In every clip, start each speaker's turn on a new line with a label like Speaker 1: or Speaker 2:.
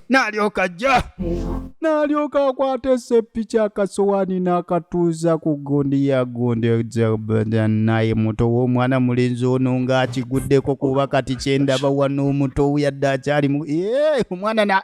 Speaker 1: N'alyoka ajja n'alyoka akwata esepiki, akasowaani, n'akatuuza ku gundi ya gundi. Naye muto w'omwana mulenzi ono ng'akiguddeko, kuba kati kyendaba wano omuto yadde akyali mu omwana na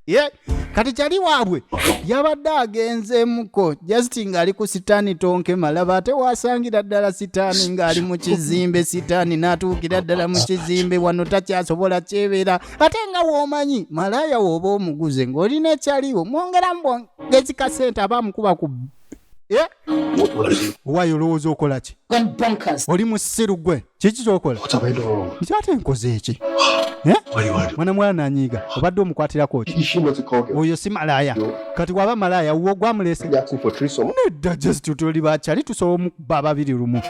Speaker 1: Ye, kati kyali waabwe yabadde agenzeemuko just ng'ali ku sitaani tonkema. Laba ate wasangira ddala sitaani ng'ali mu kizimbe, sitaani n'atuukira ddala mu kizimbe wano, takyasobola kyebeera. Ate nga w'omanyi malaaya w'oba omuguze ng'olina ekyaliwo, mwongeramu bwongezi kasente aba amukuba ku.
Speaker 2: What is it?
Speaker 1: Waayo, olowooza okola ki?
Speaker 3: Gone bonkers.
Speaker 1: Oli musiru gwe, kiki kyokola?
Speaker 2: What have I done wrong?
Speaker 1: Nti ate nkoze eki? Eh?
Speaker 2: Why you want?
Speaker 1: Mwana mwana nanyiiga, obadde omukwatirako ki?
Speaker 2: Is she not a call girl?
Speaker 1: Oyo si malaaya. Kati waba malaaya wo gwamulese.
Speaker 2: You asking for threesome?
Speaker 1: Nedda, just tuli bakyali, tusobola omukuba ababiri lumu.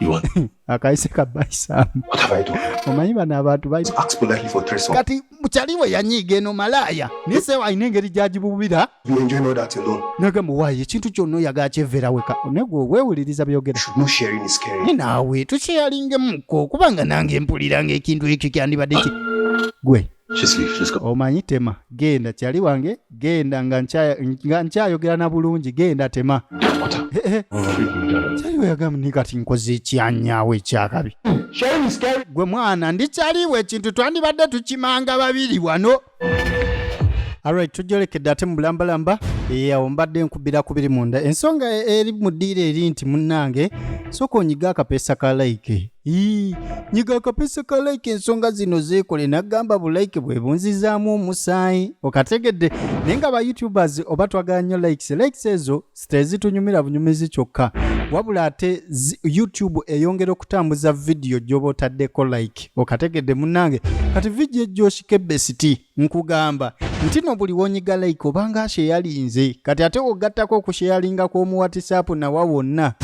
Speaker 2: You want?
Speaker 1: Akayise kabayisaamu.
Speaker 2: What have I done?
Speaker 1: Omanyi bano abantu
Speaker 2: Ask politely for threesome.
Speaker 1: Kati kyali we yanyiiga, eno malaaya, naye sewa alina engeri gyagibubira.
Speaker 2: You enjoy all that alone.
Speaker 1: Nagamba, waayo ekintu kyonna oyagala kyevera weka, naye gwe weewuliriza byogera.
Speaker 2: Should know sharing is caring.
Speaker 1: Naye naawe tukyeyalingemuko, kubanga nange mpulira ngaekintu ekyo kyandibadde ki gwe.
Speaker 2: Just leave. Just go.
Speaker 1: Omanyi tema, genda kyali wange, genda nga nkyayogera na bulungi, genda tema.
Speaker 2: Water.
Speaker 1: Eh, eh. Kyali weyagamba ni kati nkoze ekyanyaawo ekyakabi.
Speaker 2: Sharing is caring.
Speaker 1: Gwe mwana, ndi kyaliwo, ekintu twandibadde tukimanga babiri wano. Alright, tujolekedde ate mu bulambalamba. Awo mbadde nkubira kubiri munda. Ensonga eri mu ddiiro eri nti munnange, sooka onyiga akapeesa ka like. Ii, nyiga akapeesa ka like, ensonga zino zeekole. Nagamba bu like bwe bunzizaamu omusaayi, okategedde? Naye nga ba YouTubers oba twagala nnyo likes. Likes ezo tezitunyumira bunyumizi kyokka, wabula ate YouTube eyongera okutambuza vidiyo gy'oba otaddeko like, okategedde munnange? Kati vidiyo ejjoshike besiti, nkugamba nti no buli wonyiga like obanga asheyalinze. Kati ate ogattako okusheyalinga kw'omu WhatsApp nawa wonna,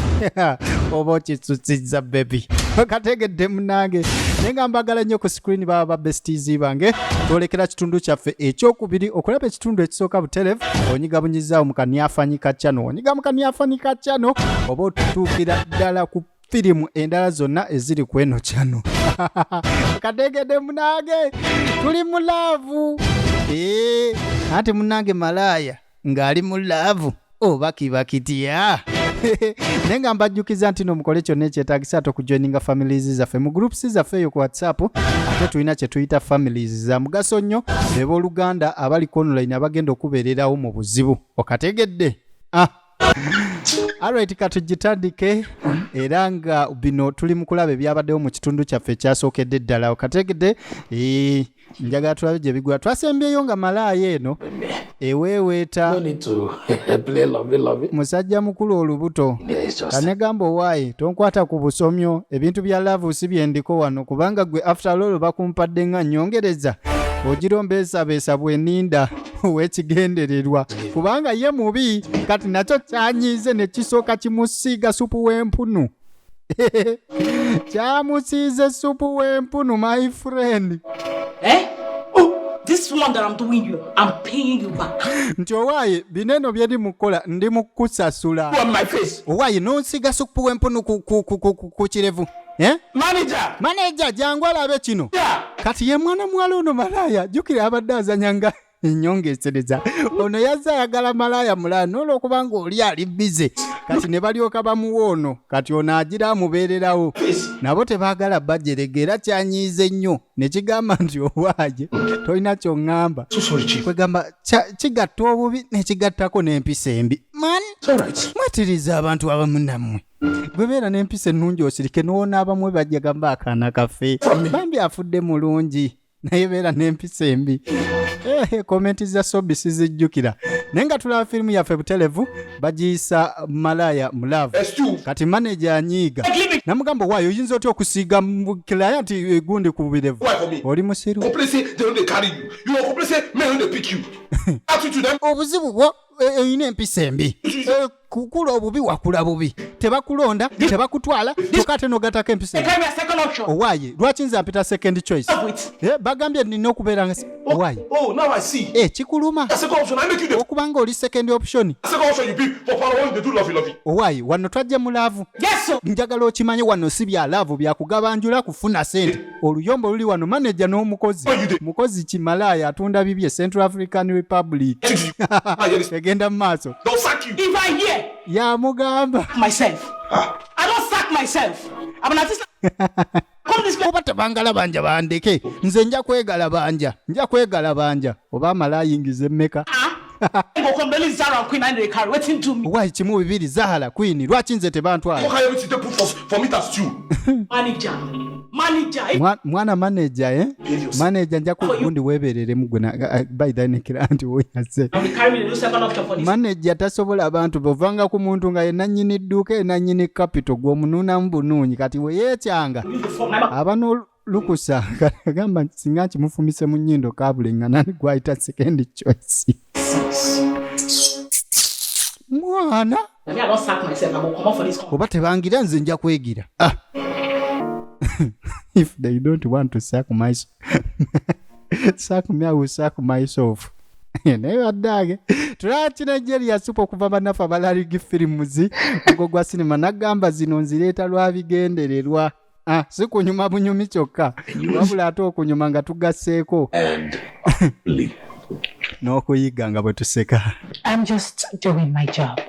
Speaker 1: oba okisutsizza baby, okategedde munnange? Naye nga mbagala nnyo. Ku screen baba ba besties bange. Twolekera kitundu kyaffe ekyokubiri. Okulaba ekitundu ekisooka buterevu, onyiga bunyizaawo mu kanyafanyi ka channel, onyiga mu kanyafanyi ka channel, oba otutuukira ddala ku firimu endala zonna eziri ku eno channel. Kategedde munange? Tuli mu love. Ee, anti munange malaaya ng'ali mu love oba kiba kitya? Naye nga mbajjukiza nti no mukole kyonna ekyetaagisa ate okujoininga families zaffe mu groups zaffe eyo ku WhatsApp. Ate tulina kye tuyita families, za mugaso nnyo, be booluganda abali ku online abagenda okubeererawo mu buzibu, okategedde? Ah. Alright, katugitandike. Era nga bino tuli mu kulaba ebyabaddewo mu kitundu kyaffe ekyasookedde ddala, okategedde? Eh, njagala tulabe gye bigwa. Twasembyeyo nga malaaya eno eweeweeta
Speaker 4: No need to play lovey lovey.
Speaker 1: musajja mukulu olubuto.
Speaker 4: Yeah, it's just
Speaker 1: Kanegamba, owaaye tonkwata ku busomyo, ebintu bya love si byendiko wano, kubanga gwe after all bakumpadde nga nnyongereza ogira ombeesabeesa bweninda ow'ekigendererwa, kubanga ye mubi. Kati nakyo kyanyiize ne kisooka kimusiiga supu w'empunu, kyamusiize supu w'empunu, my friend.
Speaker 3: Eh? Oh, this one that I'm doing you, I'm paying you back.
Speaker 1: Nti owaaye bino eno bye ndi mukukola, ndi mu kukusasula.
Speaker 4: On my face.
Speaker 1: Owaaye n'onsiiga supu w'empunu ku kirevu, eh?
Speaker 4: Manager.
Speaker 1: Maneja, jangu alabe kino.
Speaker 4: Yeah.
Speaker 1: Kati ye mwana muwala ono malaaya, jjukira abadde azanya nga ennyongesereza. Ono yazze ayagala malaaya mulala, n'olwokubanga oli ali busy, kati ne balyoka bamuwa ono. Kati ono agira amubeererawo, nabo tebaagala bajerega, era kyanyiize nnyo ne kigamba nti owaaye tolina kyoŋŋamba.
Speaker 2: So sorry, Chief.
Speaker 1: Kwegamba kigatta obubi nekigattako n'empisa embi, man.
Speaker 2: It's all right.
Speaker 1: Mwetiriza abantu abamu nammwe. Gwe beera n'empisa ennungi osirike, n'owona abamwe bajja gamba akaana kaffe bambi afudde mulungi, naye beera n'empisa embi. Ehe, comment za sobi sizijjukira, naye nga tulaba firimu yaffe butelevu, bagiyisa Malaya mu Love. Kati maneja anyiiga namugamba, waayo oyinza otya okusiiga client gundi ku birevu?
Speaker 5: Why for me?
Speaker 1: Oli musiru.
Speaker 5: Complain say they no dey carry you. You go complain say men no dey pick you. Attitude dem.
Speaker 1: Obuzibu bwo erina empisa embi. Kukula obubi, wakula bubi, tebakulonda, tebakutwala, kyokka ate nogatako empisa embi.
Speaker 3: Tell me a second option.
Speaker 1: Owaaye lwaki nze ampita second choice?
Speaker 3: Wait.
Speaker 1: Eh, bagambye nina okubeera nga Why?
Speaker 5: Oh, now I see.
Speaker 1: Eh, kikuluma
Speaker 5: The second option, I make you the
Speaker 1: okuba nga oli second option.
Speaker 5: second option you be for power when they do lovey lovey.
Speaker 1: Owaayi wano twajja mu love.
Speaker 3: Yes, sir.
Speaker 1: Njagala okimanye wano si bya love, byakugabanjula kufuna sente. Oluyombo luli wano, maneja n'omukozi. Mukozi kimalaaya atunda bibye Central African Republic.
Speaker 5: I hear this.
Speaker 1: Egenda mu maaso.
Speaker 5: They'll sack you.
Speaker 3: If I hear
Speaker 1: Yamugamba
Speaker 3: myself, I don't sack myself. I'm an artist. Come this place.
Speaker 1: oba tebangalabanja bandeke, nze nja kwegalabanja, nja kwegalabanja oba amala ayingiza emmeka.
Speaker 3: Go come, only Zara and Queen and they carry. Waiting to me.
Speaker 1: Owaayi kimu bibiri Zahara Queen, lwaki nze tebantwala?
Speaker 5: What kind of everything they put for meat and stew?
Speaker 3: Manager. Manager. If
Speaker 1: Mwana manager, eh? Manager nja kugundi weebereremu gwe by the nekira nti woyaze.
Speaker 3: I will carry me the new second option for this.
Speaker 1: Manager tasobola abantu bovanga ku muntu nga ye nannyini dduuka, ye nannyini capital, gw'omunuunamu bunuunyi kati we yeekyanga
Speaker 3: Use the phone. I'm
Speaker 1: aba n'olukusa agamba nti singa nkimufumise mu nnyindo kabuleŋŋana gwayita second choice mwana.
Speaker 3: Me, I don't sack myself. I will come up for this.
Speaker 1: Oba tebangira nze nja kwegira. Ah. If they don't want to sack my sack me, I will sack myself. Naye baddange tulaki Nigeria supa okuva bannaffe abalaligi films ogwo gwa sinema nagamba zino nzireeta lwa bigendererwa. Ah, si kunyuma bunyumi kyokka wabula ate okunyuma nga tugasseeko
Speaker 4: And leave.
Speaker 1: n'okuyiga nga bwe tuseka.
Speaker 6: I'm just doing my job.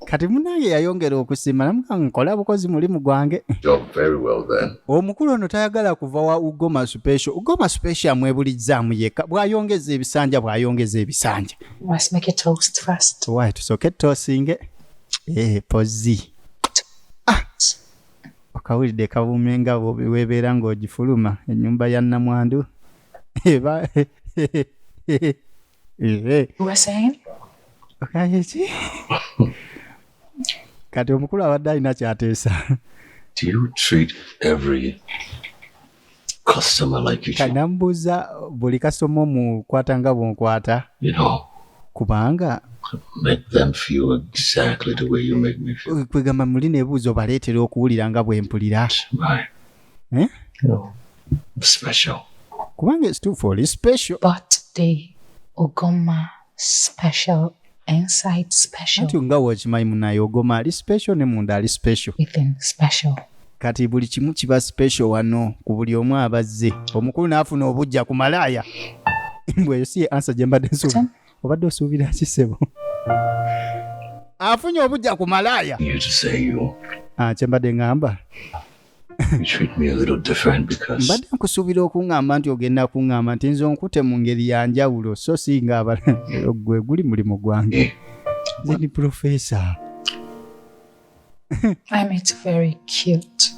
Speaker 1: Kati munange yayongera okusima namuga nkola bukozi mulimu gwange.
Speaker 4: Job very well then.
Speaker 1: Omukulu ono tayagala kuva wa Ugoma Special. Ugoma Special amwebulizzaamu yekka bw'ayongeza ebisanja, bw'ayongeza ebisanja.
Speaker 6: Must make a toast first.
Speaker 1: Waayi tusooke toosinge pozi. Ah! Okawulidde kabuume nga weebeera ng'ogifuluma ennyumba ya nnamwandu eba.
Speaker 6: You were saying?
Speaker 1: Okaye ki kati omukulu abadde alina kyateesa.
Speaker 4: Do you treat every customer like you
Speaker 1: Kati
Speaker 4: treat,
Speaker 1: namubuuza buli kasoma omukwata nga bwonkwata
Speaker 4: you know,
Speaker 1: kubanga
Speaker 4: make them feel exactly the way you make me feel?
Speaker 1: Kwegamba muli nebuuza obaleetera okuwulira nga bwe mpulira.
Speaker 4: Right.
Speaker 1: Eh?
Speaker 4: You know, special.
Speaker 1: Kubanga ekituufu oli special.
Speaker 6: But the Ogoma special, inside special,
Speaker 1: Anti nga wokimanyi munaye Ogoma ali special ne munda ali special.
Speaker 6: within special.
Speaker 1: Kati buli kimu kiba special wano ku buli omu abazze. Omukulu n'afuna obujja ku malaaya mbwe eyo si ye ansa gye mbadde nsuubira. Obadde osuubira ki ssebo? Afunye obujja ku malaaya.
Speaker 4: You to say you
Speaker 1: Ah, kye mbadde ŋŋamba
Speaker 4: you treat me a little different because
Speaker 1: mbadde nkusuubira okuŋŋamba nti ogenda kuŋŋamba nti nze onkute mu ngeri ya njawulo so singa abalala. Gwe guli mulimu gwange, nze ni profesa.
Speaker 6: I meet very cute,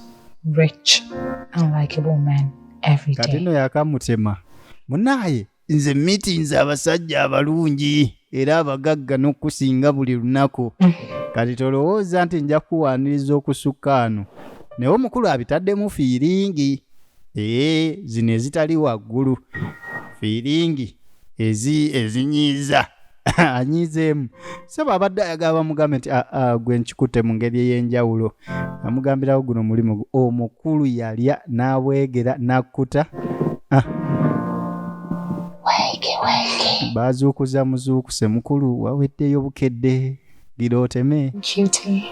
Speaker 6: rich, and likable men every
Speaker 1: Kati
Speaker 6: day.
Speaker 1: nno yakamutema munaaye nze mitinze abasajja abalungi era abagagga n'okusinga buli lunaku, kati tolowooza nti nja kuwaaniriza okusukka ano. Naye omukulu abitaddemu feeling ee zino ezitali waggulu, feeling ezi ezinyiiza anyiizeemu saba abadde ayagala bamugambe nti "Ah, ah, gwe nkikutte mu ngeri ey'enjawulo." Amugambirawo guno mulimu omukulu yalya n'abwegera n'akkuta. Ah.
Speaker 6: Wakey, wakey.
Speaker 1: Baazuukuza muzuukuse mukulu waweddeyo bukedde gira oteme.
Speaker 6: Cutie.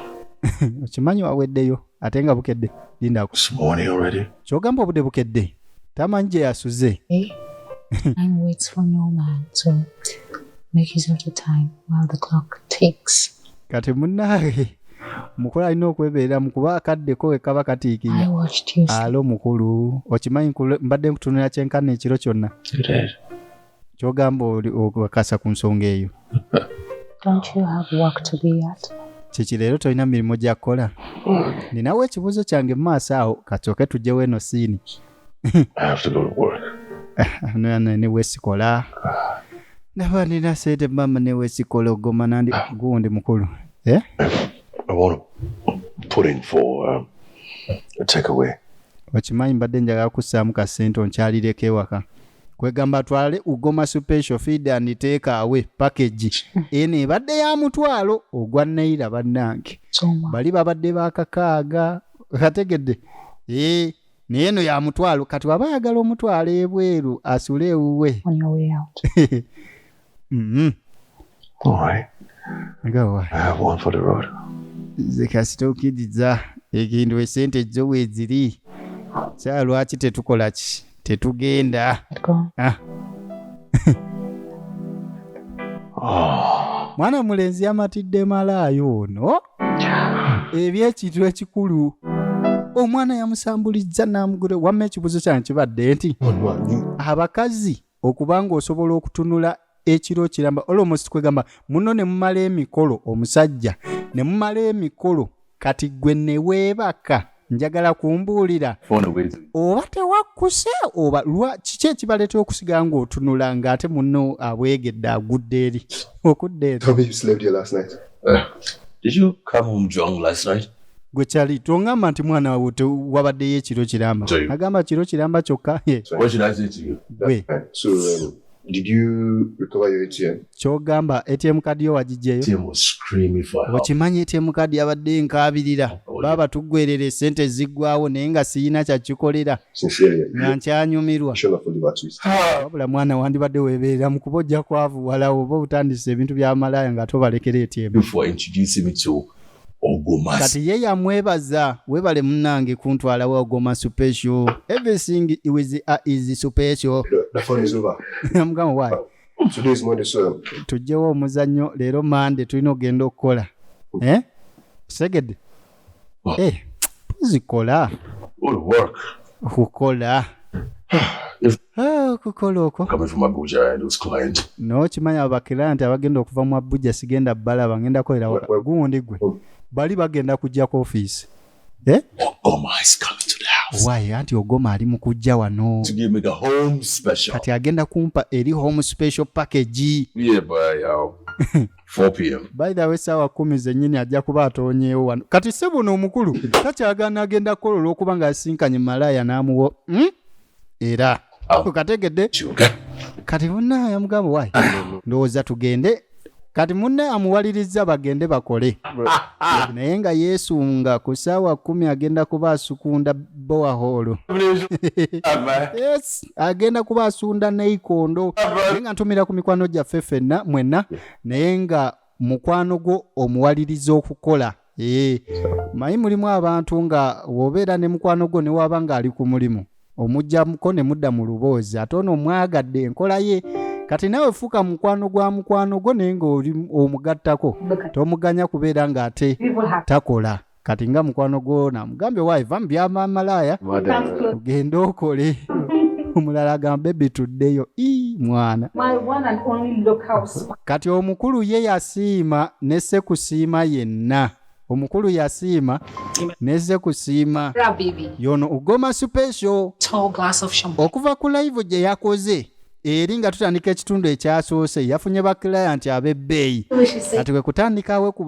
Speaker 1: Okimanyi waweddeyo ate nga bukedde lindako.
Speaker 4: It's morning already.
Speaker 1: Kyogamba obudde bukedde tamanyi gye yasuze.
Speaker 6: Time waits for no man, so make use of the time while the clock ticks.
Speaker 1: Kati munnange mukulu alina okwebeereramu kuba akaddeko we kaba katiikinya.
Speaker 6: I watched you sleep.
Speaker 1: Alo mukulu okimanyi mbadde nkutunula kyenkana ekiro kyonna.
Speaker 4: You did.
Speaker 1: Kyogamba oli okakasa ku nsonga eyo?
Speaker 6: Don't you have work to be at?
Speaker 1: Kiki leero tolina mirimu gya kukola? Ninawo ekibuuzo kyange mu maaso awo kasooke tugyewo eno scene.
Speaker 4: I have to go to work.
Speaker 1: Ne weesikola naba nina sente mama ne weesikola ogoma nandi gundi mukulu, eh?
Speaker 4: I want to put in for a takeaway.
Speaker 1: Okimanyi mbadde njagala kussaamu ka ssente onkyalireko ewaka. Kwegamba atwale Ugoma Special feed and take away package eno ebadde ya 500 ogwa naira bannange.
Speaker 6: So much.
Speaker 1: Bali babadde bakakaaga kategedde. Ee, Naye eno ya mutwalo. Kati waba ayagala omutwalo ebweru asule ewuwe.
Speaker 6: On your way out.
Speaker 4: All right.
Speaker 1: Nga wa.
Speaker 4: I have one for the road.
Speaker 1: Nze kasita okkiriza ekintu, esente zo weeziri, saa lwaki tetukola ki, tetugenda?
Speaker 6: Let go.
Speaker 1: Ah.
Speaker 4: Oh.
Speaker 1: Mwana mulenzi yamatidde malaayo ono ebyekintu ekikulu. Omwana yamusambulizza n'amugule. Wamma ekibuzo kyange kibadde nti
Speaker 2: One, one. You
Speaker 1: abakazi okuba ng'osobola okutunula ekiro kiramba, almost kwegamba muno ne mumala emikolo, omusajja ne mumala emikolo, kati gwe ne weebaka, njagala kumbuulira
Speaker 4: Phone away to
Speaker 1: oba tewakkuse oba lwa kiki ekibaleetera okusigala ng'otunula ng'ate munno abwegedde agudde eri okudda eri?
Speaker 2: Tell me you slept here last night.
Speaker 4: Did you come home drunk last night?
Speaker 1: Gwe kyali tongamba nti mwana wawe wabaddeyo ekiro kiramba.
Speaker 4: Sorry.
Speaker 1: Agamba kiro kiramba kyokka.
Speaker 4: What should I say to you?
Speaker 1: Gwe.
Speaker 2: Right. So, did you recover your ATM?
Speaker 1: Kyogamba ATM kadi yo wagigyeyo?
Speaker 4: Tim was screaming for help.
Speaker 1: Okimanyi ATM kadi yabadde nkaabirira, baaba tuggwerera esente ziggwawo, naye nga siyina kyakikolera.
Speaker 2: Sincerely,
Speaker 1: Nga nkyanyumirwa.
Speaker 2: you should not Oliver twist.
Speaker 1: Wabula mwana wandibadde weebeerera mu kuba ojja kwavuwalawo oba otandise ebintu bya malaaya nga tobalekera ATM.
Speaker 4: You for introducing me to Ogomas.
Speaker 1: Kati ye yamwebaza, webale munnange kuntwalawo Ogoma special, everything is special.
Speaker 2: The fun is over.
Speaker 1: Mugamba wayi.
Speaker 2: Today is Monday, so
Speaker 1: Tugyewo omuzannyo, leero Mande, tulina okugenda okukola. Eh? Segedde.
Speaker 4: Oh.
Speaker 1: Eh, tuzikola.
Speaker 4: Go to work.
Speaker 1: Okukola.
Speaker 4: If
Speaker 1: Ah, okukola okwo.
Speaker 4: coming from Abuja and those clients.
Speaker 1: N'okimanya abo bakirayinti abagenda okuva mu Abuja sigenda balaba, ngenda kolera waka.
Speaker 2: Well,
Speaker 1: Gundi gwe bali bagenda kujja ku ofiisi. Eh?
Speaker 4: Ogoma is coming to the house
Speaker 1: Waayi anti Ogoma ali mu kujja wano.
Speaker 4: to give me the home special.
Speaker 1: Kati agenda kumpa eri home special package.
Speaker 4: Yeah, by 4 p.m.
Speaker 1: By the way, 10:00 zennyini ajja kuba atoonyeewo wano. Kati si buno omukulu takyagaana, agenda kukola olw'okuba ng'asinkanye malaaya n'amuwo? Era
Speaker 4: Oh.
Speaker 1: kategedde.
Speaker 4: You okay?
Speaker 1: Kati munne yamugamba, waayi ndowooza tugende. Kati munne amuwalirizza bagende bakole, naye nga yeesunga ku 10:00 agenda kuba asukunda borehole. Yes, agenda kuba asunda neikondo. Naye nga ntumira ku mikwano gyaffe ffenna mwenna, naye nga mukwano gwo omuwaliriza okukola. Ee, manyi mulimu abantu nga wobeera ne mukwano gwo ne waba ng'ali ku mulimu omugjamuko ne mudda mu luboozi, ate ono omwagadde enkola ye. Kati naawe fuuka mukwano gwa mukwano gwo, naye ng'oli omugattako, tomuganya kubeera ng'ate takola. Kati nga mukwano gwo namugambye, waayi va mu byamamalaaya ogende okole. Omulala agamba, baby tuddeyo. Ii, mwana.
Speaker 6: My one and only local spy.
Speaker 1: Kati omukulu ye yasiima ne sekusiima yenna. Omukulu yasiima ne sekusiima.
Speaker 6: Baby.
Speaker 1: Yono Ugoma special.
Speaker 6: Tall glass of champagne.
Speaker 1: Okuva ku live gye yakoze eri nga tutandika ekitundu ekyasoose, yafunye bakirayanti ab'ebbeeyi. Kati kwe kutandikawe ku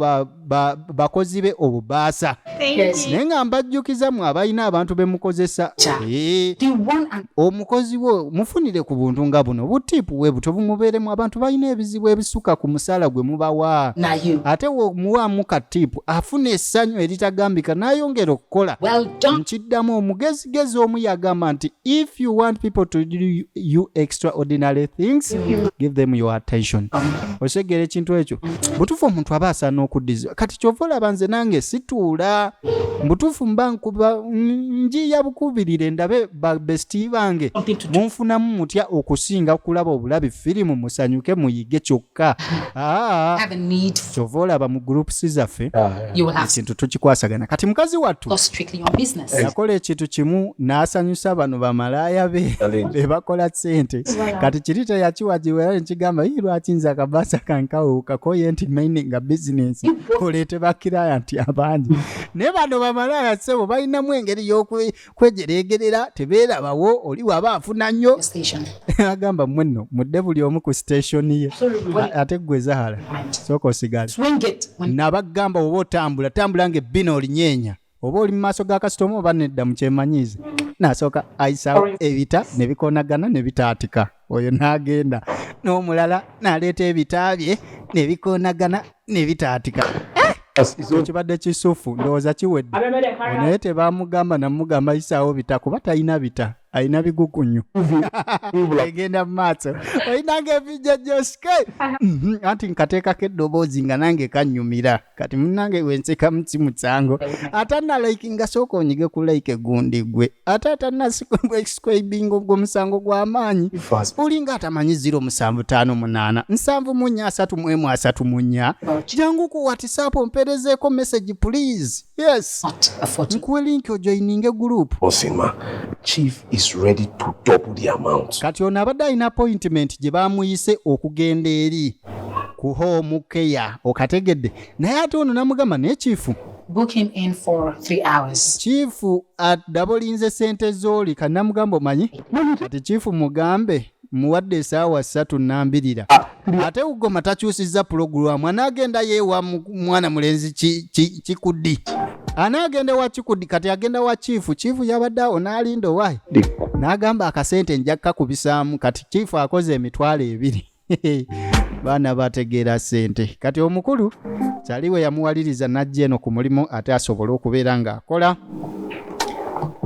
Speaker 1: bakozi be obubaasa. Naye nga mbajjukiza mwe abalina abantu be mukozesa.
Speaker 6: The one and
Speaker 1: Omukozi wo mufunire ku buntu nga buno, butiipu we buto bumubeeremu. Abantu balina ebizibu ebisuka ku musaala gwe mubawa.
Speaker 3: Now you.
Speaker 1: Ate womuwaamu katiipu afuna essanyu eritagambika n'ayongera okukola.
Speaker 6: Well done.
Speaker 1: Nkiddamu, omugezigezi omu yagamba nti if you want people to do you extraordinary things, give them your attention. Osegeera ekintu ekyo butuufu, omuntu aba asaana okuddiza. Kati kyova olaba nze nange situula mbutuufu, mba nkuba njiya bukubirire ndabe babesiti bange
Speaker 3: Something to do.
Speaker 1: munfunamu mutya okusinga kulaba obulabi firimu musanyuke muyige kyokka. Aa,
Speaker 6: Have a need for
Speaker 1: kyova olaba mu groups zaffe
Speaker 6: you will have to
Speaker 1: ekintu tukikwasagana. Kati mukazi wattu
Speaker 6: go strictly on business.
Speaker 1: yakola ekintu kimu n'asanyusa bano bamalaaya be be bakola ssente. Kati kiri teyakiwagiwa era nekigamba, "Ii, lwaki nze akabaasa kankawo kakoye nti maini nga bizinensi oleete bakirayanti abangi?" Naye bano bamalaaya ssebo balinamu engeri y'okwejereegerera, tebeerabawo oli waba afuna nnyo.
Speaker 6: The station.
Speaker 1: Agamba, mmwe nno mudde buli omu ku station ye. Ate ggwe Zahara sooka osigale.
Speaker 6: Swing it when
Speaker 1: Nabagamba oba otambula tambula ng'ebbina olinyeenya, oba oli mu maaso ga kasitoma oba nedda, mukyemanyiize. Nasooka ayisawo ebita ne bikoonagana ne bitaatika, oyo n'agenda n'omulala n'aleeta ebita bye ne bikoonagana ne bitaatika. Eh! Ekibadde kisufu, ndowooza kiwedde. Naye tebamugamba namugamba yisaawo bita, kuba talina bita, alina bigukunyu. Egenda mu maaso, olinanga ebijja Joske. Anti nkateekako eddoboozi nga nange kannyumira. Kati munnange wensekamu si musango. Ate analikinga, sooka onyige ku like gundi gwe, ate atanasubscribinga, ogwo musango gw'amaanyi. Olinga atamanyi 0758 74 34. Jangu ku WhatsApp ompeerezeeko message, please. Yes.
Speaker 6: Not a 40.
Speaker 1: Nkuwe link ojoininge group.
Speaker 4: Osima, Chief is ready to double the amount.
Speaker 1: Kati ono abadde alina appointment gye bamuyise okugenda eri ku home care, okategedde? Naye ate ono namugamba, naye chief
Speaker 6: Book him in for 3 hours.
Speaker 1: Chief adabolinze sente z'oli. Kanamugamba, omanyi kati chief mugambe muwadde esaawa 3 nambirira, ate ugoma takyusizza pulogulaamu, anaagenda yeewa mwana mulenzi kikuddi, anaagenda wa kikuddi. Kati agenda wa chief. Chief yabadde awo n'alinda owaayi, n'agamba akasente nja kakubisaamu. Kati chief akoze 20,000. Baana bategeera ssente. Kati omukulu kyali we yamuwaliriza n'ajja eno ku mulimu, ate asobole okubeera ng'akola,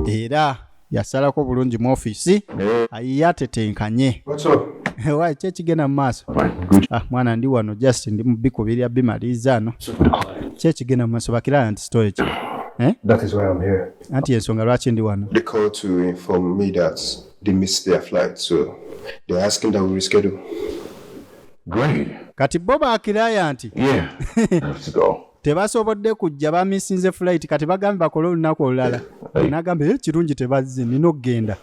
Speaker 1: era yasalako bulungi mu ofiisi ayiye atetenkanye.
Speaker 2: What's up?
Speaker 1: Wayi, ki ekigenda mu maaso? Ah, mwana, ndi wano, just ndi mu bikubirya bimaliriza ano. Ki ekigenda mu maaso? Bakiraya nti storage, eh?
Speaker 2: That is why I'm here.
Speaker 1: Anti ensonga lwaki ndi wano.
Speaker 2: They called to inform me that they missed their flight, so they're asking that we reschedule.
Speaker 4: Great.
Speaker 1: Kati bo bakiraya nti
Speaker 4: Yeah. I have to go.
Speaker 1: Tebasobodde kujja, bamisinze flight. Kati bagambye bakole olunaku olulala. Nagamba, "Eh, kirungi tebazze, nina okugenda."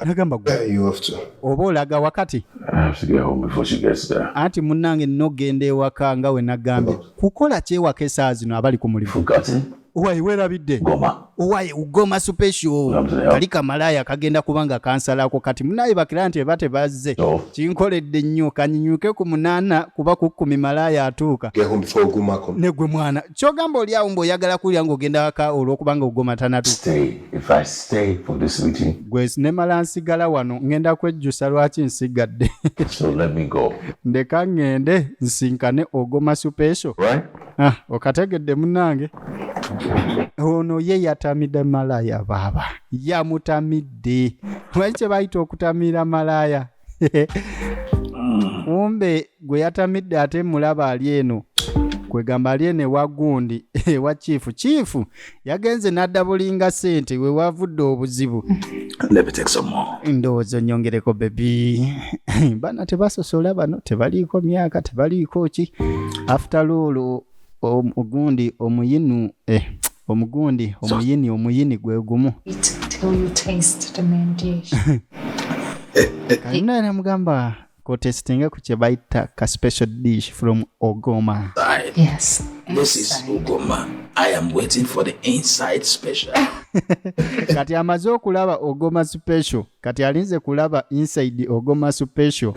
Speaker 1: Nagamba, "Gwe,
Speaker 2: Where are you off to?
Speaker 1: oba olaga wakati?"
Speaker 4: I have to get home before she gets there.
Speaker 1: Anti munnange nina okugenda ewaka nga we nagambye. Kukola kyewaka esaawa zino abali ku mulimu?
Speaker 4: Forgotten?
Speaker 1: Owaye, weerabidde?
Speaker 4: Goma.
Speaker 1: Owaye, ugoma special kali kamalaaya kagenda kubanga kansalako. Kati munaye bakira nti eba tebazze.
Speaker 4: No.
Speaker 1: Kinkoledde nnyo, kanyinyuke ku 8 kuba ku 10 malaaya atuuka.
Speaker 2: Get home before Ugoma comes.
Speaker 1: Ne gwe mwana, kyogamba oli awo ng'oyagala kulya ng'ogenda waka olw'okubanga ugoma tanatuuka?
Speaker 4: Stay. If I stay for this meeting,
Speaker 1: Gwe nemala nsigala wano, ŋŋenda kwejjusa lwaki nsigadde.
Speaker 4: so let me go.
Speaker 1: Ndeka ŋŋende nsinkane ogoma special.
Speaker 4: Right?
Speaker 1: Ah, okategedde munnange? Ono ye yatamidde malaaya, baaba yamutamidde. Lwaki kye bayita okutamira malaaya? Kumbe gwe yatamidde ate mulaba ali eno, kwegamba ali eno ewa gundi, ewa chief. Chief yagenze n'addabulinga ssente, we wavudde obuzibu.
Speaker 4: Let me take some more.
Speaker 1: Ndowooza onyongereko, baby. Bana tebasosola, bano tebaliiko myaka, tebaliiko ki. After all, ogundi omuyinu, eh, omugundi omuyini, omuyini gwe gumu.
Speaker 6: Wait till you taste the main dish.
Speaker 1: Kalina namugamba kotesitinga ku kye bayita ka special dish from Ogoma.
Speaker 6: Yes.
Speaker 7: This is
Speaker 6: Inside.
Speaker 7: Ugoma. I am waiting for the inside special.
Speaker 1: Kati amaze okulaba Ogoma special, kati alinze kulaba inside Ogoma special.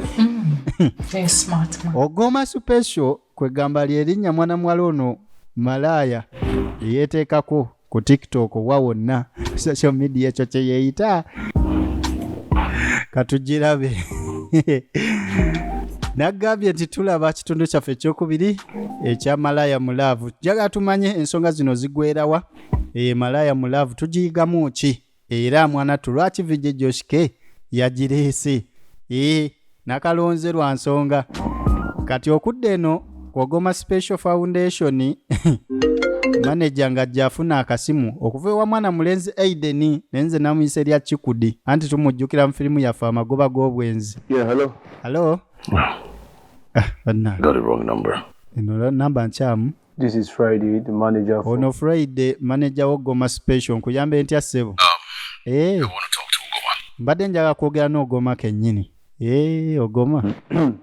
Speaker 6: Very smart man.
Speaker 1: Ogoma special kwegamba lyerinnya mwana muwala ono malaaya yeyeteekako ku TikTok wa wonna social media, ekyo kye yeeyita. Katugirabe. Nagambye nti tulaba kitundu kyaffe ekyokubiri ekya Malaaya mu Love. Njagala tumanye ensonga zino zigwerawa. E, Malaaya mu Love tugiyigamu ki? Era mwana tu, lwaki VJ Joshke yagireese? E, nakalonze lwa nsonga. Kati okudda eno kwogoma Special Foundation, maneja ng'ajja afuna akasimu okuva ewa mwana mulenzi Aiden, naye nze namuyisa erya Kikudi, anti tumujjukira mu firimu yaffe Amagoba g'Obwenzi.
Speaker 2: Yeah, hello.
Speaker 1: Hello. Ah, bannange.
Speaker 4: Got the wrong number.
Speaker 1: Eno namba nkyamu.
Speaker 8: This is Friday, the manager for
Speaker 1: Ono Friday, manager w'Ogoma Special. Nkuyambe ntya, ssebo? Eh, mbadde njagala kwogera n'Ogoma kennyini. Eh, Ogoma.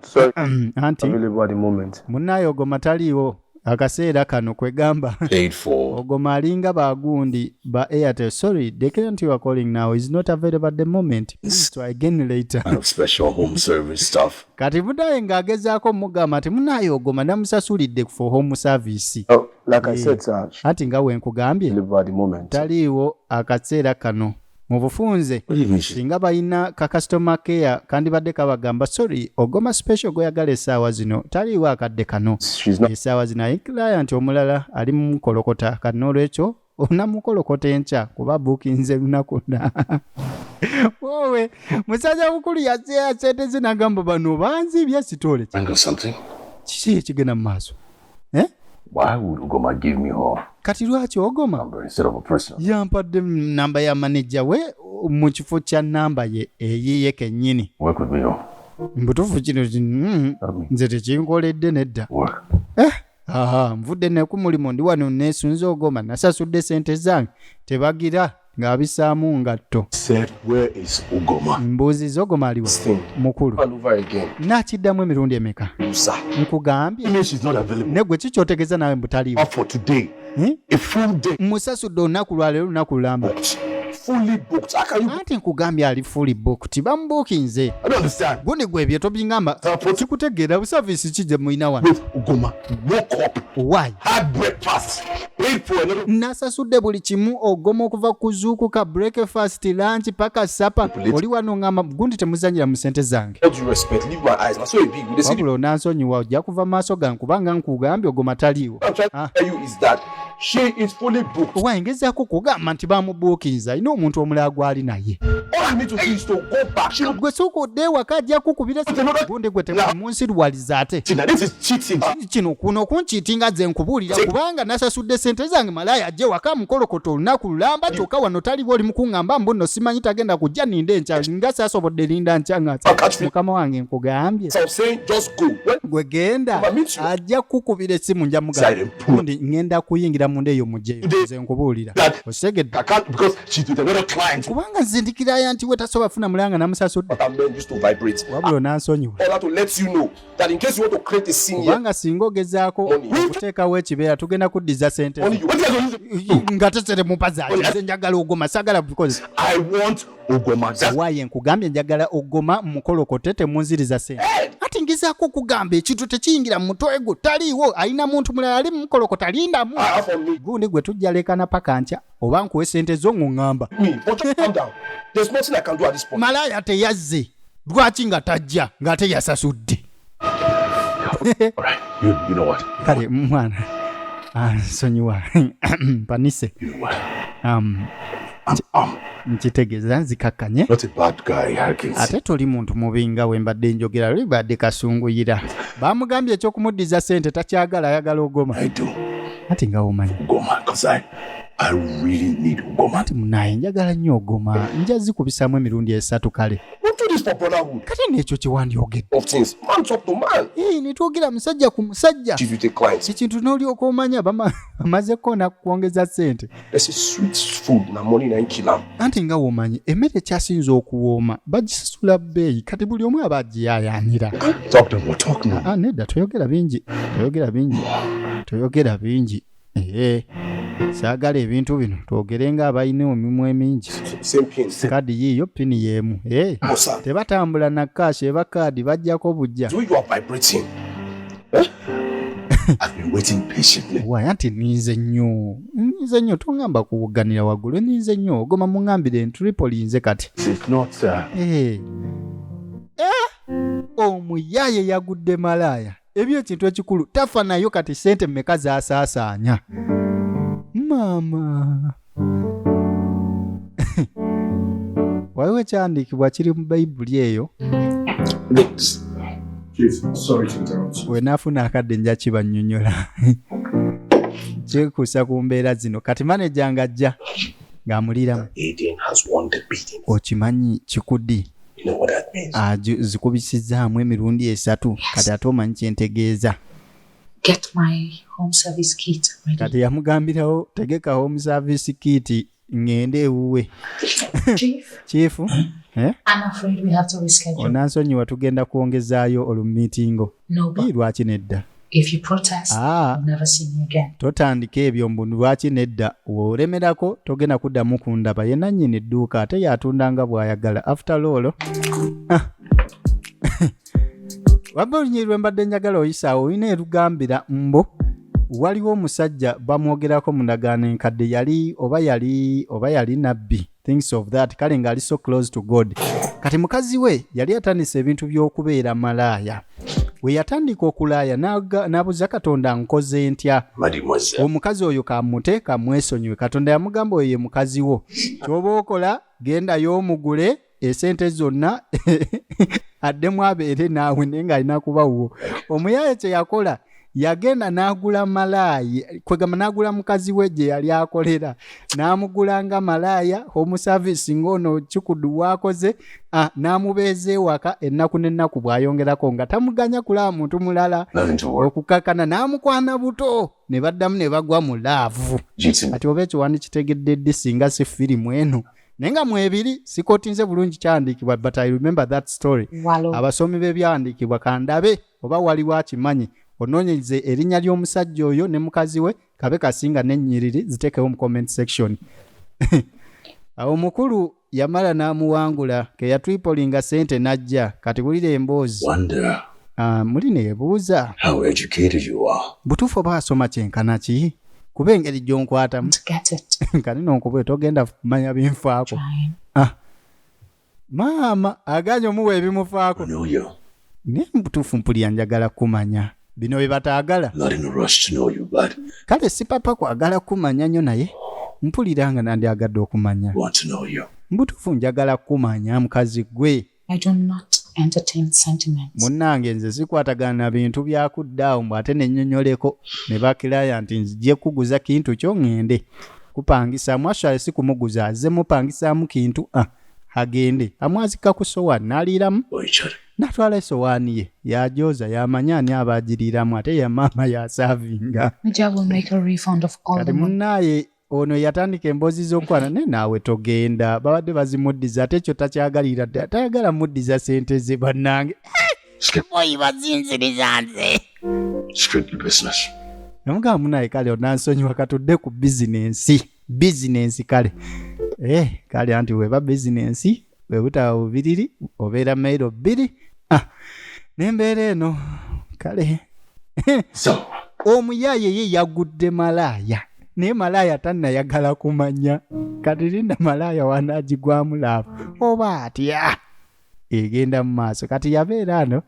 Speaker 8: Sorry,
Speaker 1: Anti
Speaker 8: available at the moment.
Speaker 1: Munnaaye Ogoma taliiwo akaseera kano, kwegamba
Speaker 4: Paid for.
Speaker 1: Ogoma alinga bagundi ba Airtel. Sorry, the client you are calling now is not available at the moment. Please try again later.
Speaker 4: Kind of special home service stuff.
Speaker 1: Kati munaye ng'agezaako mugamba nti munaye Ogoma namusasulidde for home service.
Speaker 8: Oh, like I said, sir, she's
Speaker 1: Anti nga we nkugambye,
Speaker 8: available at the moment.
Speaker 1: taliiwo akaseera kano. Mu bufunze singa balina ka customer care kandibadde kabagamba sorry, Ogoma Special gweyagala essaawa zino taliiwo akadde kano.
Speaker 2: She's not.
Speaker 1: Essaawa zino ayi client omulala ali mumukolokota, kati n'olwekyo onamukolokota enkya kuba bukinze lunaku na wowe. Musajja mukulu yazeya sente ze nagamba bano banzibye sitole.
Speaker 4: Think something.
Speaker 1: Kiki ekigenda mu maaso, eh?
Speaker 4: Why would Ugoma give me her
Speaker 1: Kati lwaki Ogoma
Speaker 4: number instead of a personal?
Speaker 1: yampadde namba ya maneja we mu kifo kya namba ye eyiye kennyini?
Speaker 4: Work with me, oh.
Speaker 1: Mbutuufu kino nze tekinkoledde nedda.
Speaker 4: Work.
Speaker 1: Eh, aha, nvudde ne ku mulimu, ndi wano neesunze Ogoma, nasasudde sente zange tebagira ng'abisaamu ngatto.
Speaker 4: Said, where is Ugoma?
Speaker 1: Mbuuziza Ogoma aliwa mukulu.
Speaker 2: And over again.
Speaker 1: Nakiddamu emirundi emeka?
Speaker 2: Musa.
Speaker 1: Nkugambye.
Speaker 4: Means she's not available.
Speaker 1: Ne gwe kikyotegeeza naawe mbutaliiwo.
Speaker 4: For today.
Speaker 1: Eh?
Speaker 4: A full day.
Speaker 1: Musasudde olunaku lwaleero, lunaku lulamba.
Speaker 4: Booked. Fully booked. How can you?
Speaker 1: Anti nkugambye ali fully booked, bamubuukinze.
Speaker 4: I don't understand.
Speaker 1: Gundi gwe ebyo tobingamba, sikutegeera. Busaviisi ki gye mulina wano?
Speaker 4: With Ugoma, woke up,
Speaker 1: Why?
Speaker 4: had breakfast, paid for another.
Speaker 1: Nasasudde buli kimu Ogoma okuva kuzuukuka, breakfast, lunch paka supper, oli wano ngamba gundi temuzanyira mu sente zange.
Speaker 2: All due respect, leave my eyes. Now so big. They see the
Speaker 1: Wabula onansonyiwa, ojja kuva mu maaso gange kubanga nkugambye Ogoma taliiwo.
Speaker 2: I'm trying to tell you is that she is fully booked.
Speaker 1: Wangezaako kugamba nti bamubuukinza, alina omuntu omulala gwali naye.
Speaker 2: All I need to do is to go back. She
Speaker 1: Gwe sooka odde ewaka, ajja kukubira gundi. Gwe temunsiruwaliza ate.
Speaker 4: Now this is cheating.
Speaker 1: Kino kuno kunkiitinga nze nkubuulira, kubanga nasasudde sente zange, malaaya ajje waka mukolokota olunaku lulamba, kyokka wano taliwo. Oli mukuŋŋamba mbu nno simanyi tagenda kujja, ninde enkya nga saasobodde linda nkya nga mukama wange nkugambye.
Speaker 2: I'm saying just go. When
Speaker 1: Gwe genda, ajja kukubira essimu, nja mugagundi ŋŋenda kuyingira munda eyo mugyeyo, nze nkubuulira, okitegedde?
Speaker 4: I can't because she's with another client.
Speaker 1: Kubanga nzindikirayo nti we tasobola funa mulanga namusasudde.
Speaker 2: But men used to vibrate.
Speaker 1: Wabula onansonyiwa.
Speaker 2: All that to let you know that in case you want to create a scene here,
Speaker 1: Kubanga singa ogezaako okuteekawo ekibeera, tugenda kuddiza sente
Speaker 2: money you what you guys
Speaker 1: nga teseremupa zaaki. Nze njagala Ogoma, sagala because
Speaker 4: I want Ugoma. That's
Speaker 1: waaye nkugambye njagala Ogoma mukolokote, temunziriza sente. Ati ngezaako okugamba ekintu tekiyingira mu mutwe gwo, taliiwo, alina muntu mulala ali mukolokota, lindamu. Gundi gwe tujja lekana paka nkya oba nkuwe sente zo ŋŋamba.
Speaker 2: Me. But just calm down. There's nothing I can do at this point.
Speaker 1: Malaaya teyazze, lwaki nga tajja ng'ate yasasudde?
Speaker 4: All right. You know what?
Speaker 1: Kale mwana, nsonyiwa mpanise.
Speaker 4: You know what?
Speaker 1: Nkitegeeza nzikakkanye.
Speaker 4: Not a bad guy, I can see.
Speaker 1: Ate toli muntu mubi nga we mbadde njogera, luli badde kasunguyira. Bamugambye ekyokumuddiza sente takyagala, ayagala Ogoma.
Speaker 4: I do.
Speaker 1: Ati nga womanyi.
Speaker 4: Ugoma, because I really need Ugoma.
Speaker 1: Ati munaye njagala nnyo Ogoma, nja zikubisaamu emirundi esatu kale.
Speaker 2: Don't do this for brotherhood
Speaker 1: Kati n'ekyo kyewandyogedde
Speaker 2: of things. Man talk to man.
Speaker 1: Ee, ne twogera musajja ku musajja.
Speaker 2: She's with a client.
Speaker 1: Ekintu n'olyoka omanya bamazeko nakukwongeza sente.
Speaker 2: There's a sweet food. Now money na kill am.
Speaker 1: Anti nga womanyi emmere ekyasinze okuwooma bagisasula bbeeyi, kati buli omu aba agiyaayaanira.
Speaker 4: Talk no more. Talk no more.
Speaker 1: Ah, nedda, toyogera bingi, toyogera bingi, toyogera bingi. Ee, saagala ebintu bino twogere nga abalina emimwa emingi.
Speaker 2: Same pin.
Speaker 1: Kaadi yiiyo, pini y'emu. Ee,
Speaker 2: Musa.
Speaker 1: tebatambula na cash, eba kaadi bajjako bujja.
Speaker 2: The way you are vibrating.
Speaker 4: I've been waiting patiently.
Speaker 1: Waaya nti ninze nnyo, ninze nnyo, tongamba kuwugganira waggulu, ninze nnyo Ogoma, muŋŋambire ntripoli nze kati.
Speaker 4: It's not
Speaker 1: Eh. Eh, omuyaaye yagudde malaaya, ebyo ekintu ekikulu tafa nayo. Kati sente mmeka zasaasaanya maama? Waliwo ekyawandiikibwa kiri mu Bayibuli eyo.
Speaker 2: Chief, sorry to interrupt.
Speaker 1: Wenaafuna akadde nja kibannyonnyola kyekuusa ku mbeera zino. Kati maneja ng'ajja ng'amuliramu.
Speaker 2: Aiden has won the bidding.
Speaker 1: Okimanyi kikudi
Speaker 2: You know what that means?
Speaker 1: Zikubisizaamu emirundi esatu, kati ate omanyi kyentegeeza.
Speaker 6: Get my home service kit ready.
Speaker 1: Kati yamugambirawo tegeka home service kit ŋŋende ewuwe.
Speaker 6: Chief,
Speaker 1: Chief, eh?
Speaker 6: I'm afraid we have to reschedule.
Speaker 1: Onansonyiwa, tugenda kwongezaayo olumiitingo.
Speaker 6: No, but
Speaker 1: Ii, lwaki nedda?
Speaker 6: if you protest,
Speaker 1: Ah.
Speaker 6: you'll never see me again.
Speaker 1: Totandika ebyo mbu lwaki nedda, w'olemerako togenda kuddamu kundaba. Ye nannyini dduuka ate yatunda nga bw'ayagala after all. Ah. Wabba olunyiri lwe mbadde njagala oyisaawo olina erugambira mbu waliwo omusajja bamwogerako mu ndagaano enkadde, yali oba yali oba yali nabbi. Things of that. Kale ng'ali so close to God. Kati mukazi we yali atandise ebintu by'okubeera malaaya. We yatandika okulaaya n'abuuza Katonda, nkoze ntya?
Speaker 4: Mademoiselle.
Speaker 1: Omukazi oyo kamute kamwesonyiwe. Katonda yamugamba, oyo ye mukazi wo, kyoba okola gendayo omugule esente zonna addemu abeere naawe, naye ng'alina kuba wuwo. Omuyaaye kye yakola, yagenda n'agula malaaya, kwegamba n'agula mukazi we gye yali akolera, n'amugula nga malaaya, home service, ng'ono kikudu waakoze, n'amubeeza ewaka ennaku n'ennaku, bw'ayongerako nga tamuganya kulaba muntu mulala.
Speaker 4: Nothing to worry.
Speaker 1: Okukakana n'amukwana buto ne baddamu ne bagwa mu love.
Speaker 4: GT.
Speaker 1: Kati oba ekyo wandikitegedde ddi singa si firimu eno? Naye nga mwebiri sikotinze bulungi kyawandiikibwa, but I remember that story.
Speaker 6: Walo.
Speaker 1: Abasomi b'ebyawandiikibwa, kandabe oba waliwo akimanyi, onoonyeze erinnya ly'omusajja oyo ne mukazi we, kabe kasinga n'ennyiriri ziteekewo mu comment section. Awo omukulu yamala n'amuwangula ke yatwipolinga sente n'ajja. Kati wulira emboozi.
Speaker 4: Wonder
Speaker 1: Ah, muli neebuuza
Speaker 4: how educated you are.
Speaker 1: Butuufu oba asoma kyenkana ki, kuba engeri gy'onkwatamu.
Speaker 6: To get it.
Speaker 1: Kanino nkubwe togenda kumanya binfaako.
Speaker 6: Trying.
Speaker 1: Ah. Maama aganye omuwa ebimufaako.
Speaker 4: I know you.
Speaker 1: Naye mubutuufu mpulira njagala kumanya bino bye bataagala.
Speaker 4: Not in a rush to know you, but
Speaker 1: Kale sipapa kwagala kumanya nnyo, naye mpulira nga nandyagadde okumanya.
Speaker 4: want to know you.
Speaker 1: Mubutuufu njagala kumanya, mukazi gwe.
Speaker 6: I do not entertain sentiments.
Speaker 1: Munnange, nze sikwatagana na bintu byakuddaawo mbw ate nennyonnyoleko ne bakiraya nti nzije kuguza kintu kyo, ŋŋende kupangisaamu. Actually si kumuguza, azze mupangisaamu kintu, agende amwazika ku sowaani n'aliiramu.
Speaker 4: For each other.
Speaker 1: N'atwala esowaani ye yajoza, yamanya ani aba agiriiramu, ate ya maama yasaavinga.
Speaker 6: Mija will make a refund of all
Speaker 1: Kati
Speaker 6: the money.
Speaker 1: munnaaye ono yatandika emboozi z'okwana naye naawe togenda, babadde bazimuddiza, ate ekyo takyagalira ddala, tayagala muddiza sente ze. Bannange boyi bazinziriza nze.
Speaker 4: Strictly business.
Speaker 1: Namugamba, munaye kale onansonyiwa, katudde ku bizinensi. Bizinensi kale, kale anti weba bizinensi bwe butaba bubiriri obeera mairo 2. N'embeera eno kale.
Speaker 4: So,
Speaker 1: Omuyaaye ye yagudde malaaya, naye malaaya tannayagala kumanya. Kati linda malaaya wanaagigwamu love oba atya egenda mu maaso. Kati yabeera ano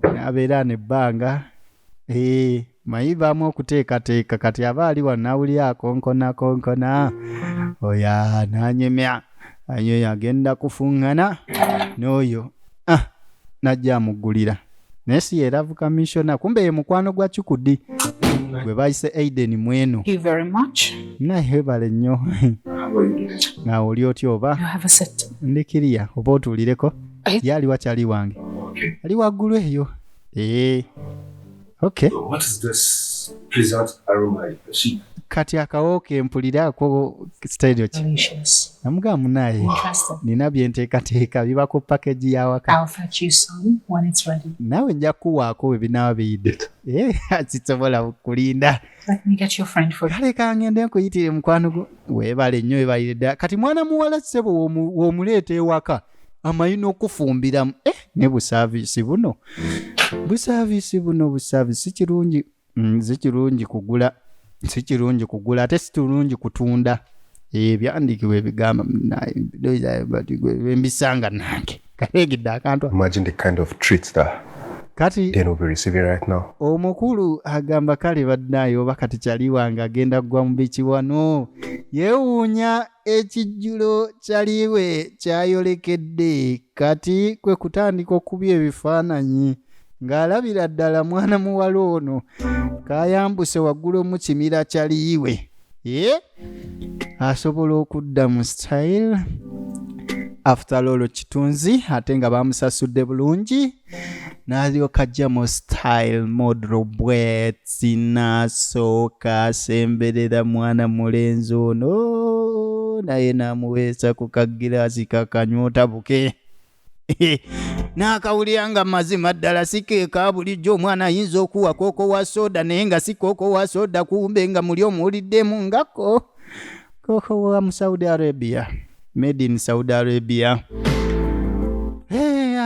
Speaker 1: n'abeera ano ebbanga. Manyi baamu okuteekateeka. Kati aba ali wano n'awulira akonkona konkona, oyo n'anyemya anyoyo agenda kufuŋŋana n'oyo, n'ajja amuggulira, naye si ye love commissioner, kumbe ye mukwano gwa Kikudi gwe bayise Aiden Mweno.
Speaker 6: Thank you very much.
Speaker 1: Naye webale nnyo. Nga oli otya oba?
Speaker 6: You have a seat.
Speaker 1: Ndikiriya oba otuulireko. Ye ali wakyali wange ali waggulu eyo. Ee, okay.
Speaker 2: What is this pleasant aroma I perceive?
Speaker 1: Kati akawo ke mpuliraako sitayiro ki?
Speaker 6: Delicious.
Speaker 1: Namugamba, munaye,
Speaker 6: Interesting.
Speaker 1: nina byenteekateeka biba ku package y'awaka.
Speaker 6: I'll fetch you some when it's ready.
Speaker 1: Naawe nja kuwaako bwe binaaba biyidde. Sisobola kulinda.
Speaker 6: Let me get your friend for you.
Speaker 1: Kale kangende nkuyitire mukwano gwo. Weebale nnyo, weebalire ddala. Kati mwana muwala ssebo w'omuleeta ewaka amayina okufumbiramu, ne busaaviisi buno, busaaviisi buno, busaaviisi si kirungi. Si kirungi kugula, si kirungi kugula, ate si kirungi kutunda. Ebyandiikibwa ebigamba mbisanga nange kaleegedde akantu.
Speaker 2: Imagine the kind of treats that
Speaker 1: Kati
Speaker 2: they will be receiving right now.
Speaker 1: Omukulu agamba, kale baddayo oba kati kyali wange agenda kugwa mu biki wano. Yeewuunya ekijjulo kyaliwe kyayolekedde. Kati kwe kutandika okubya ebifaananyi ng'alabira ddala mwana muwala ono kayambuse waggulu mu kimira kyaliiwe ye asobola okudda mu style. After all kitunzi, ate nga bamusasudde bulungi, n'alyoka ajja mu style model bweti, n'asooka asemberera mwana mulenzi ono, naye n'amuweesa ku kagiraasi kakanywota buke, n'akawulira nga mazima ddala si keeka bulijjo. Omwana ayinza okuwa kooko wa soda, naye nga si kooko wa soda, kumbe nga muli omuwuliddemu ngako kooko wa mu Saudi Arabia, made in Saudi Arabia.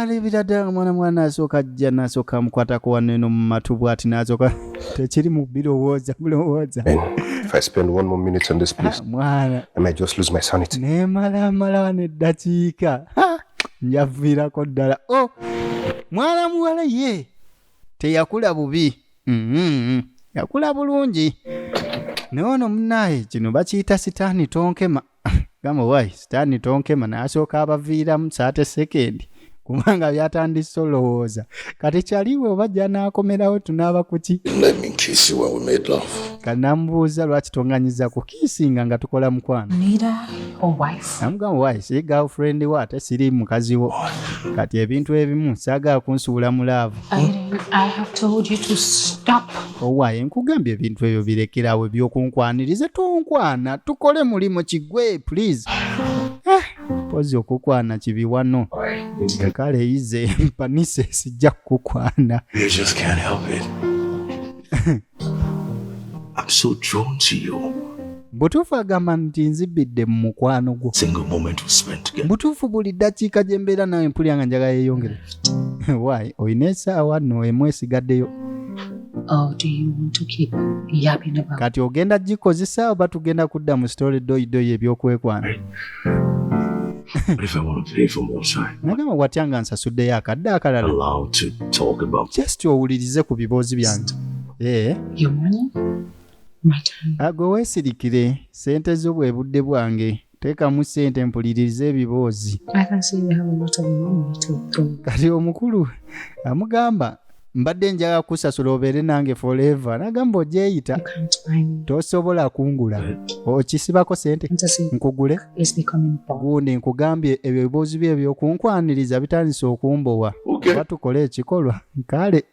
Speaker 1: Alabira ddala mwana mwana asooka ajja n'asooka amukwatako wano eno mu matu bw'ati n'asooka tekiri mu birowooza bulowooza.
Speaker 2: And if I spend one more minute on this place,
Speaker 1: mwana
Speaker 2: I might just lose my sanity.
Speaker 1: Neemalamala wano eddakiika. Ha! Njaviirako ddala. O mwana muwala ye teyakula bubi. Yakula bulungi, naye ono munaaye kino bakiyita sitaani tonkema. Gamba wayi sitaani tonkema, n'asooka abaviiramu saate sekendi kubanga byatandise olowooza kati kyaliwe oba jja n'akomerawo tunaaba kuki.
Speaker 7: Let me kiss you when we made love.
Speaker 1: Kanamubuuza lwaki tonganyiza kukiisinga nga tukola mukwano.
Speaker 6: Neither your wife.
Speaker 1: Namugamba wayi siri girlfriend wo ate siri mukazi wo, kati ebintu ebimu saagala kunsuula mu love.
Speaker 6: Irene, I have told you to stop.
Speaker 1: Owaaye nkugambye ebintu ebyo birekerawo ebyokunkwaniriza, tonkwana tukole mulimu kigwe please. Pozi okukwana kibi wano, kale yize mpanise sijja kukukwana.
Speaker 4: You just can't help it. I'm so drawn to you.
Speaker 1: Butuufu agamba nti nzibidde mu mukwano gwo.
Speaker 4: Single moment we spent together.
Speaker 1: Butuufu buli ddakiika gye mbeera nawe mpulira nga njagala yeeyongere. Waayi olina essaawa nno emu esigaddeyo.
Speaker 6: Or do you want to keep yapping about
Speaker 1: Kati ogenda gikozesa oba tugenda kudda mu sitole doyidoyi ebyokwekwana?
Speaker 4: What if I want to pay for more time?
Speaker 1: Nagamba watya nga nsasuddeyo akadde akalala?
Speaker 4: Allowed to talk about
Speaker 1: Just owulirize ku biboozi byange. Ee.
Speaker 6: your money? My time.
Speaker 1: Agwe weesirikire, sente zo bwe budde bwange, teekamu sente mpulirize ebiboozi.
Speaker 6: I can see you have a lot of money to throw.
Speaker 1: Kati omukulu amugamba mbadde njagala kusasula obeere nange forever, nagamba ogyeyita.
Speaker 6: You can't buy me.
Speaker 1: Tosobola kungula, okisibako sente.
Speaker 6: Fantasy
Speaker 1: Nkugule
Speaker 6: is becoming boring.
Speaker 1: Gundi nkugambye ebyo ebiboozi bye ebyokunkwaniriza bitandise okumbowa.
Speaker 4: Okay.
Speaker 1: Oba tukole ekikolwa. Kale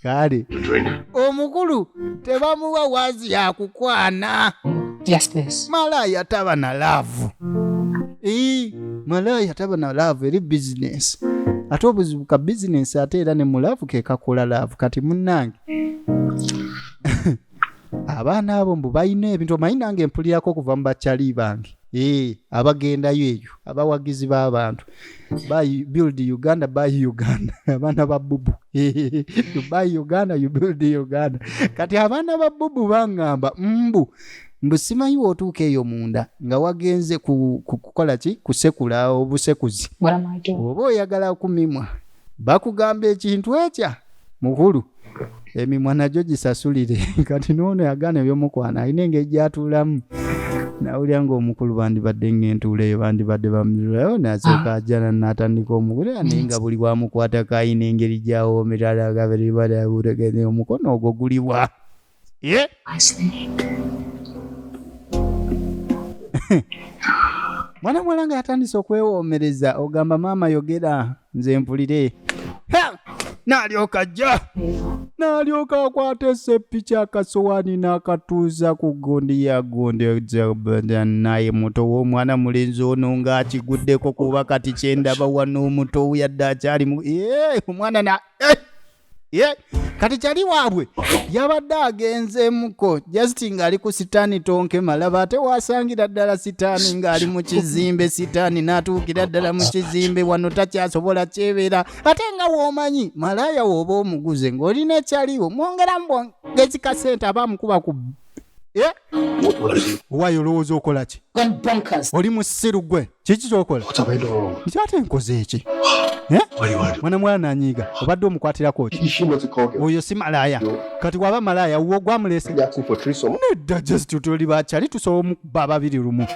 Speaker 1: kale.
Speaker 4: Drink.
Speaker 1: Omukulu tebamuwa waazi yakukwana.
Speaker 6: Yes, please.
Speaker 1: Malaaya taba na love. Ii, malaaya taba na love, eri bizinesi, ate obuzibu ka bizinesi ate era ne mu love ke kakola love. Kati munnange abaana abo mbu balina ebintu omanyi nange mpulirako okuva mu bakyali bange. Ee, abagendayo eyo abawagizi b'abantu buy build Uganda, buy Uganda, abaana ba bubu, you buy Uganda, you build Uganda. Kati abaana ba bubu baŋŋamba mbu mbu simanyi w'otuuka eyo munda nga wagenze kukola ki, kusekula obusekuzi.
Speaker 6: What am I doing?
Speaker 1: Oba oyagala kumimwa bakugamba ekintu ekya mukulu emimwa nagyo gisasulire. Kati noono yagaana ebyomukwana, alina engeri gyatuulamu nawulira ng'omukulu bandibadde ng'entuula eyo bandibadde bamulayo nasooka ajjana n'atandika omukulu era naye nga buli wamukwatako ayina engeri gyawomeralagaberibadaburegene omukono ogwo guliwa ye.
Speaker 6: Wisely.
Speaker 1: Mwana muwala nga yatandise okwewoomereza ogamba maama yogera nze mpulire. Ha! N'alyoka ajja n'alyoka akwata esepiki akasowaani n'akatuuza ku gundi ya gundi naye muto w'omwana mulenzi ono ng'akiguddeko kuba kati kyendaba wano omuto yadde akyali mu Yee, omwana na eh! Ye, kati kyali waabwe yabadde agenzeemuko just ng'ali ku sitaani tonkema, laba ate wasangira ddala sitaani ng'ali mu kizimbe, sitaani n'atuukira ddala mu kizimbe wano takyasobola kyebeera. Ate nga w'omanyi malaaya w'oba omuguze ng'olina ekyaliwo mwongeramu bwongezi kasente aba amukuba ku Ye?
Speaker 4: What is it?
Speaker 1: Waayo olowooza okola ki?
Speaker 3: Gone bonkers.
Speaker 1: Oli musiru gwe, kiki kyokola?
Speaker 2: What have I done wrong?
Speaker 1: Nti ate nkoze eki? Eh?
Speaker 4: What do you want to do?
Speaker 1: Mwana mwana nanyiiga obadde omukwatirako ki?
Speaker 2: Is she not a call girl?
Speaker 1: Oyo si malaaya, kati waba malaaya wuwo gwamulese.
Speaker 2: You asking for threesome?
Speaker 1: Nedda, just tuli bakyali tusobola omukuba ababiri lumu.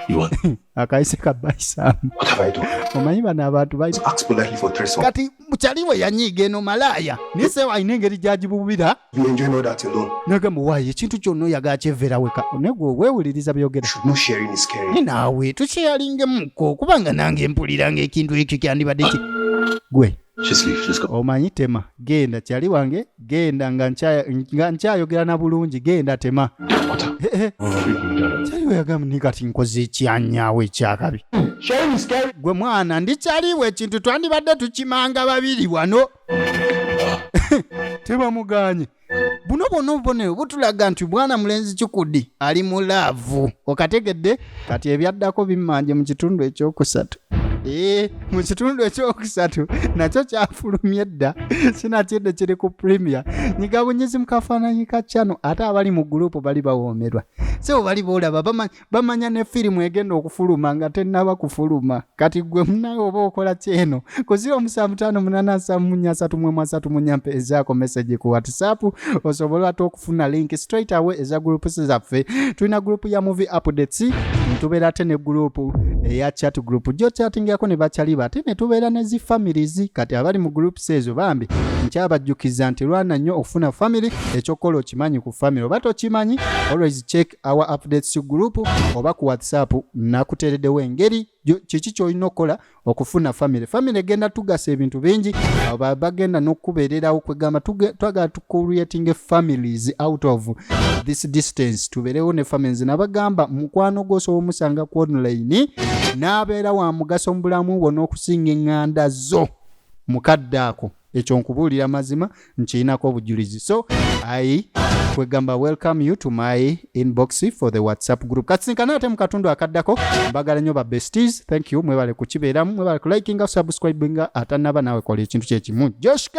Speaker 4: You want
Speaker 1: Akayise kabayisaamu.
Speaker 2: What have I done?
Speaker 1: Omanyi bano abantu bayi
Speaker 2: Ask politely for threesome.
Speaker 1: Kati mukyali we yanyiiga eno malaaya naye alina engeri gyagibubira.
Speaker 2: You enjoy all that alone.
Speaker 1: Nagamba waayo ekintu kyonna oyagala kyevera weka naye gwe weewuliriza byogera.
Speaker 2: Should know sharing is caring.
Speaker 1: Naye naawe tukyeyalingemuko kubanga nange mpulira ng'ekintu ekyo kyandibadde ki gwe.
Speaker 4: Just leave. Just go.
Speaker 1: Omanyi tema genda kyali wange genda nga nkyayogera na bulungi genda tema. Eh, eh. Kyali weyagamba ni kati nkoze ekyanyaawo ekyakabi.
Speaker 2: Sharing is caring.
Speaker 1: Gwe mwana ndi kyaliwo ekintu twandibadde tukimanga babiri wano tebamuganye. Buno bwonna obubonero butulaga nti bwana mulenzi Kikudi ali mu love. Okategedde? Kati ebyaddako bimmanje mu kitundu ekyokusatu. Ee, mu kitundu ekyokusatu nakyo kyafulumye dda, sinakidde kiri ku premier. Nyiga bunyizi mu kafaananyi ka channel. Ate abali mu group bali bawoomerwa sebo, bali boolaba bamanya ne firimu egenda okufuluma nga tennaba kufuluma. Kati gwe munaye oba okola kyeno ku 0758743434, mpeezaako message ku WhatsApp osobole ate okufuna link straight away eza groups zaffe. Tulina group ya movie updates, tubeera ate ne group eya chat group gyo chattingako ne bakyaliba, ate ne tubeera ne zi families. Kati abali mu groups ezo bambi nkyabajjukiza nti lwana nnyo okufuna family. Ekyokukola okimanyi ku family oba tokimanyi, always check our updates group oba ku WhatsApp, nakuteereddewo engeri kiki kyolina okukola okufuna family. Family egenda tugasa ebintu bingi, abo bagenda n'okubeererawo. Kwegamba twagala tucreating families out of this distance, tubeerewo ne families. Nabagamba mukwano gwo osobola omusanga ku online n'abeera wa mugaso mu bulamu bwo n'okusinga eŋŋanda zo mukadde ako. Ekyo nkubuulira mazima, nkirinako obujulizi. So I kwegamba welcome you to my inbox for the WhatsApp group. Kasinkana ate mu katundu akaddako. Mbagala nnyo ba besties, thank you, mwebale kukibeeramu, mwebale kulikinga, subscribinga. Atannaba naawe kola ekintu kyekimu. Joshke.